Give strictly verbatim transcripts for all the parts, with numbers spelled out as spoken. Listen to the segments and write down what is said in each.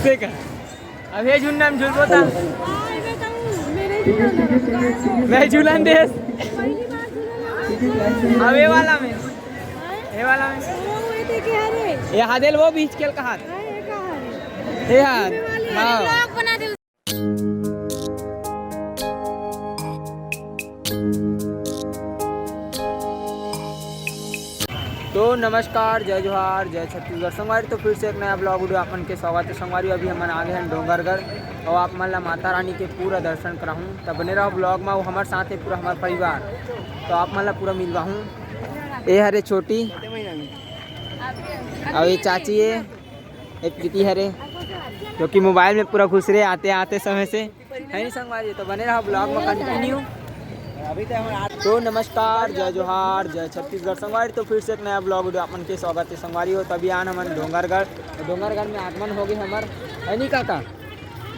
देख, अब ये झुन्ना में झुलबो ता। हाँ, मैं बताऊँ, मेरे झूला लगा। मैं झूलन देस। पहली बार झूला लगा। अब ये वाला में, ये वाला में। ओ, ये देखे, अरे। ये हादेल वो बीच के कहा। हाँ, ये कहाँ है? ये हाथ। ये वाली। हाँ। Vlog बना दे। तो नमस्कार, जय जोहार, जय छत्तीसगढ़ संगवारी। तो फिर से एक नया vlog video आप मन के स्वागत है संगवारी। अभी हमन आ गए हैं डोंगरगढ़ और आप मन ला माता रानी के पूरा दर्शन कराहूँ, तब बने रहो vlog में। वो हमारे साथ है पूरा हमारा परिवार, तो आप मन ला पूरा मिलवाहूँ। ये हरे छोटी, और ये चाची है, ये प्रीति हरे, जो कि मोबाइल में पूरा घुस रहे आते आते समय से। है नहीं संगवारी, तो बने रहो vlog में continue। तो नमस्कार, जय जोहार, जय छत्तीसगढ़ संगवारी। तो फिर से एक नया vlog video आप मन के स्वागत है संगवारी हो। तभी आन हमन डोंगरगढ़, तो डोंगरगढ़ में आगमन हो गए हमर, है नहीं काका?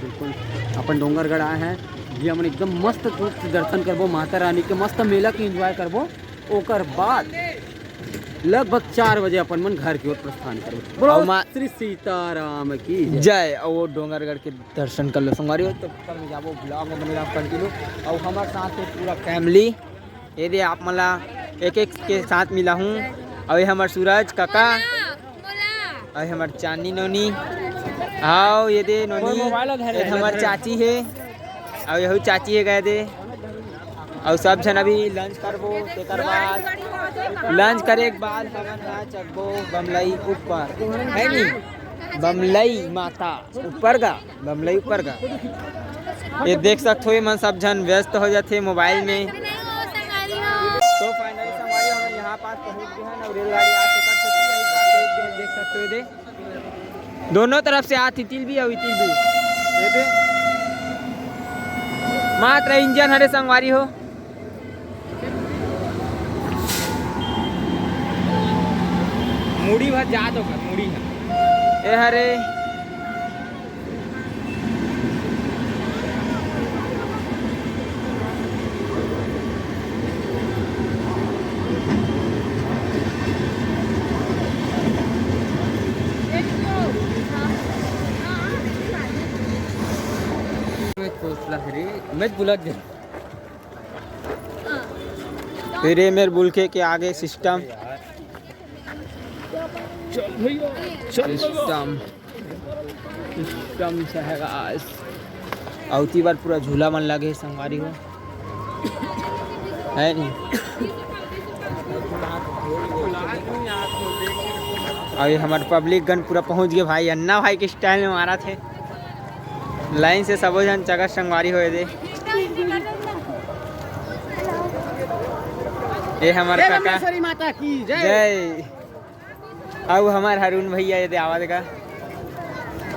बिल्कुल, अपन डोंगरगढ़ आए हैं, ये हमन एकदम मस्त रूप से दर्शन करबो माता रानी के, मस्त मेला के enjoy करबो। ओकर बाद लगभग चार बजे अपन मन घर की ओर प्रस्थान करबो। बोलो अउ माँ श्री सीताराम की जय। जय। और वो डोंगरगढ़ के दर्शन कर लो संगवारी हो, तो ऊपर में जाबो, vlog में बने रहो continue। और हमारे साथ है पूरा family, ये दे आप मन ला एक एक के साथ मिला हूँ। और ये हमार सूरज काका, और ये हमार चांदनी नोनी, आओ ये दे नोनी, ये हमार चाची है, और यहू चाची है गए दे। और सब झन अभी lunch करबो, तेकर बाद lunch करे के बाद हमन हा चघबो बमलई ऊपर, है नी? बमलई माता ऊपर गा, बमलई ऊपर गा। ये देख सकत हो, ये मन सब झन व्यस्त हो जाथे मोबाइल में। तो finally संगवारी हमन यहाँ पास पहुँच गए हैं और रेलगाड़ी आ चुका है, देख सकते हो ये दे। दोनों तरफ से आत इतिल भी अउ इतिल भी। ये दे। मात्र इंजन हरे संगवारी हो। मुड़ी भर जात ओकर, मुड़ी ह। ए हरे। मैं सोचला रे, मैं बुला दे। फिर ये मेरे बुलखे के आगे system। चल भैया, चल भैया। System, system से है guys। अवती बार पूरा झूला मन लगे हे संगवारी हो, है नी? अभी हमार public गण पूरा पहुंच गए भाई, अन्ना भाई के style में मारा थे। Line से सबो झन चगत संगवारी होए दे। ये हमार जय काका। बमलेश्वरी माता की जय। जय। अउ हमार हरुण भैया ये दे आवा देखा।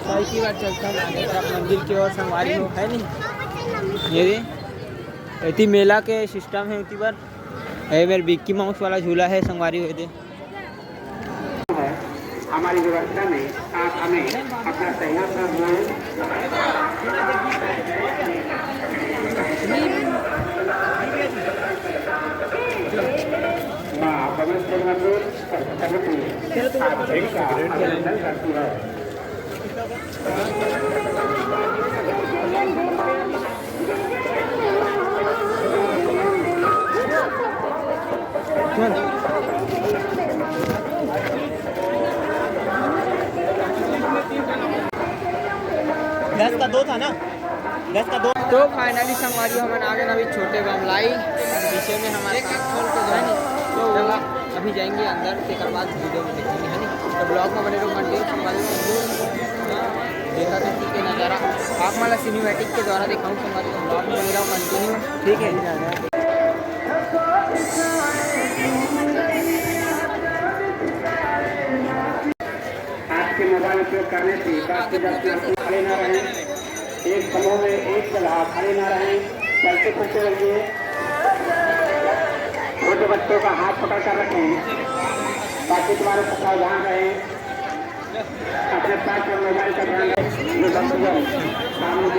साइकिल बार चलता है मंदिर की ओर संगवारी हो, है नी? ये दे। इति मेला के system है उति बार। ये मेरे Mickey Mouse वाला झूला है संगवारी हो ये दे। हमारी व्यवस्था में आप हमें अपना सहयोग कर। माँ बमलेश्वरी मंदिर समिति आप सभी का अभिनंदन करती है। दस का दो था ना, दस का दो। तो finally संगवारी हमन आ गए ना अभी छोटे बमलाई, पीछे में हमारे काका खोल के जो है नी, तो अभी जाएंगे अंदर, तेकर बाद video में देखेंगे, है नी? तो vlog में बने रहो, continue संगवारी। देखा था कि नज़ारा आप मला cinematic के द्वारा दिखाऊँ संगवारी, तो vlog में बने रहो continue, ठीक है? आपके मोबाइल उपयोग करने से बात की जाती है, खड़े ना रहें। एक समूह में एक जगह खड़े ना रहें, चलते फिरते रहिए। छोटे बच्चों का हाथ पकड़ कर रखें ताकि तुम्हारे सावधान रहें। अपने पास में मोबाइल का ध्यान रखें। ये बच्चों सामने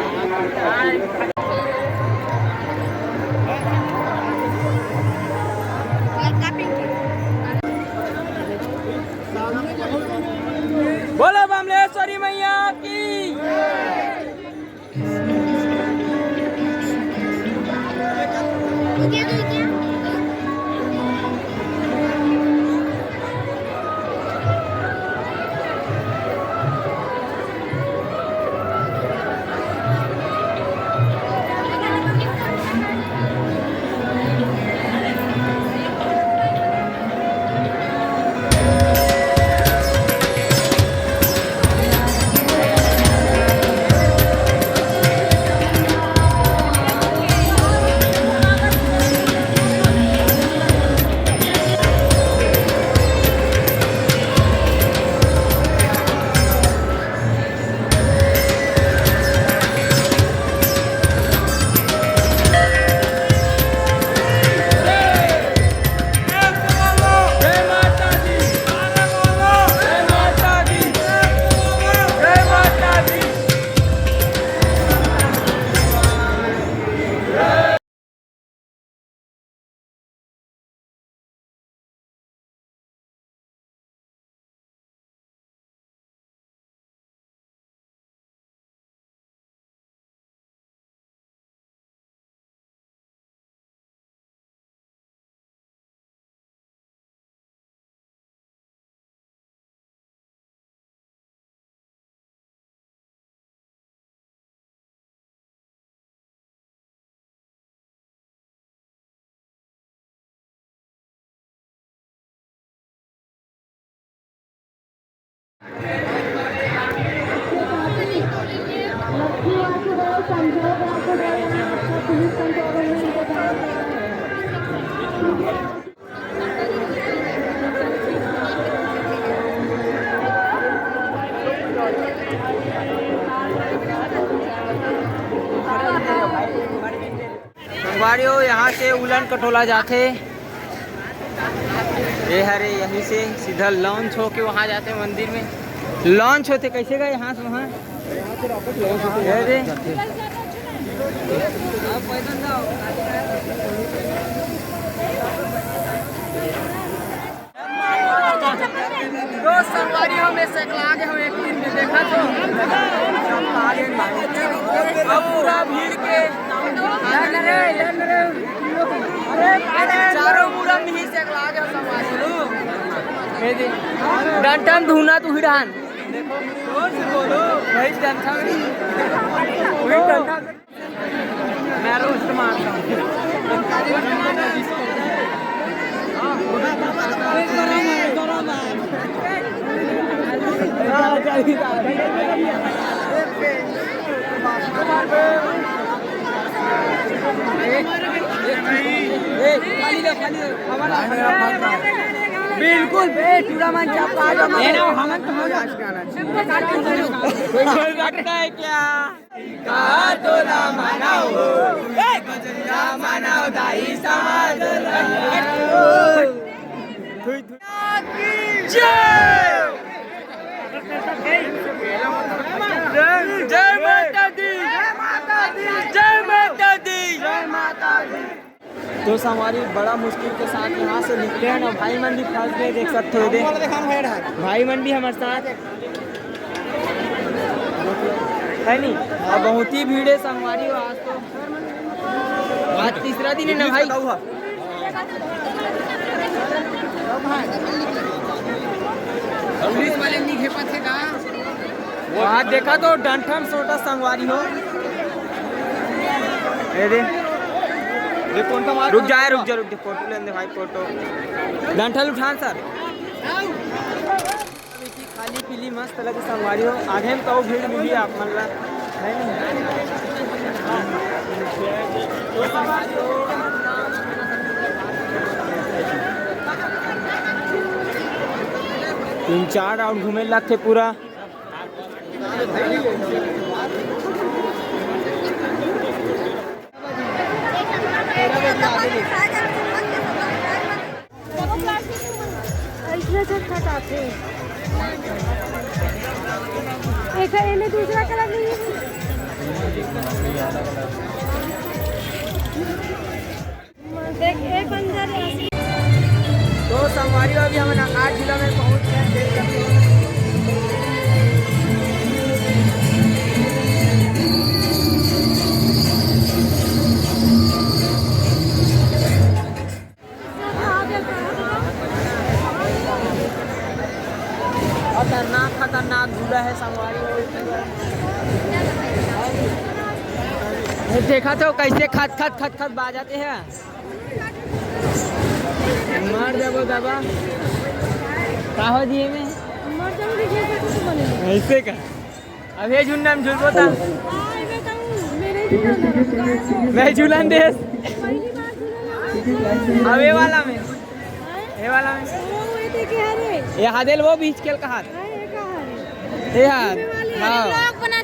बोलो बमलेश्वरी मैया की। संगवारी हो, यहाँ से उलन कटोला जाथे। ये हरे, यहीं से सीधा लॉन्च होके वहाँ जाथे मंदिर में। लॉन्च होथे कैसे का यहाँ से वहाँ? ये दे। दोस्त संगवारी हो, मैं सकला गे हूँ एक दिन में, देखा तो। अब पूरा भीड़ के चारों मुड़ा में ही सकला गे हूँ संगवारी हो। ये दे। डंठन धुना तू ही डहान। देखो, जोर से बोलो। वही डंठन। वही डंठन। मैं रोस्ट मारता हूँ। बिल्कुल बे, चूड़ा मन चाप आ जाओ। ये ना, हमन तो हो जा। कोई बोल सकता है क्या? का तोला मानव हो, बजरिया मानव दाई समाज रंगत हो। जय! जय माता दी! जय माता दी! तो संगवारी, बड़ा मुश्किल के साथ यहाँ से निकले हैं ना, भाई मन भी फंस गए, देख सकते हो, दे। भाई मन भी हमारे साथ है नी। अब बहुत ही भीड़ है संगवारी हो आज तो। आज तीसरा दिन है ना भाई। पुलिस वाले नहीं खेपत है का? वहाँ देखा तो डंठन सोटा संगवारी हो। ये दे। ये कौन सा मार रुक जाए, रुक जा, रुक जा, फोटो लेने दे भाई, फोटो। डंठन उठान सर। खाली पीली मस्त लगे संगवारी हो। आगे में तो भीड़ मिली आप मन ला, है नहीं? तीन चार राउंड घूमे लगथे पूरा। अइसने झटपट आथे। एक, एमे दूसरा कलर नहीं है। देख, एक अंदर ऐसी। तो संगवारी हो, अभी हमन आठ जिला में पहुंच गए हैं। खतरनाक, खतरनाक झूला है संगवारी हो। देखा तो कैसे खत खत खत खत बाजत हे। मर जाबो दादा। का हो जी में? मर जाऊंगी, ये सब कुछ बने। ऐसे का? अब ये झुंडा में झुलबो ता। हाँ, ये बताऊँ, मेरे ही झूला में। मैं झूलन देस। पहली बार झूला लगा। अब ये वाला में। हाँ? ये वाला में। वो, वो ये देखे, अरे। ये हादेल वो बीच के कहा। हाँ, ये कहाँ है? ये हाथ। ये वाली। हाँ। Vlog बना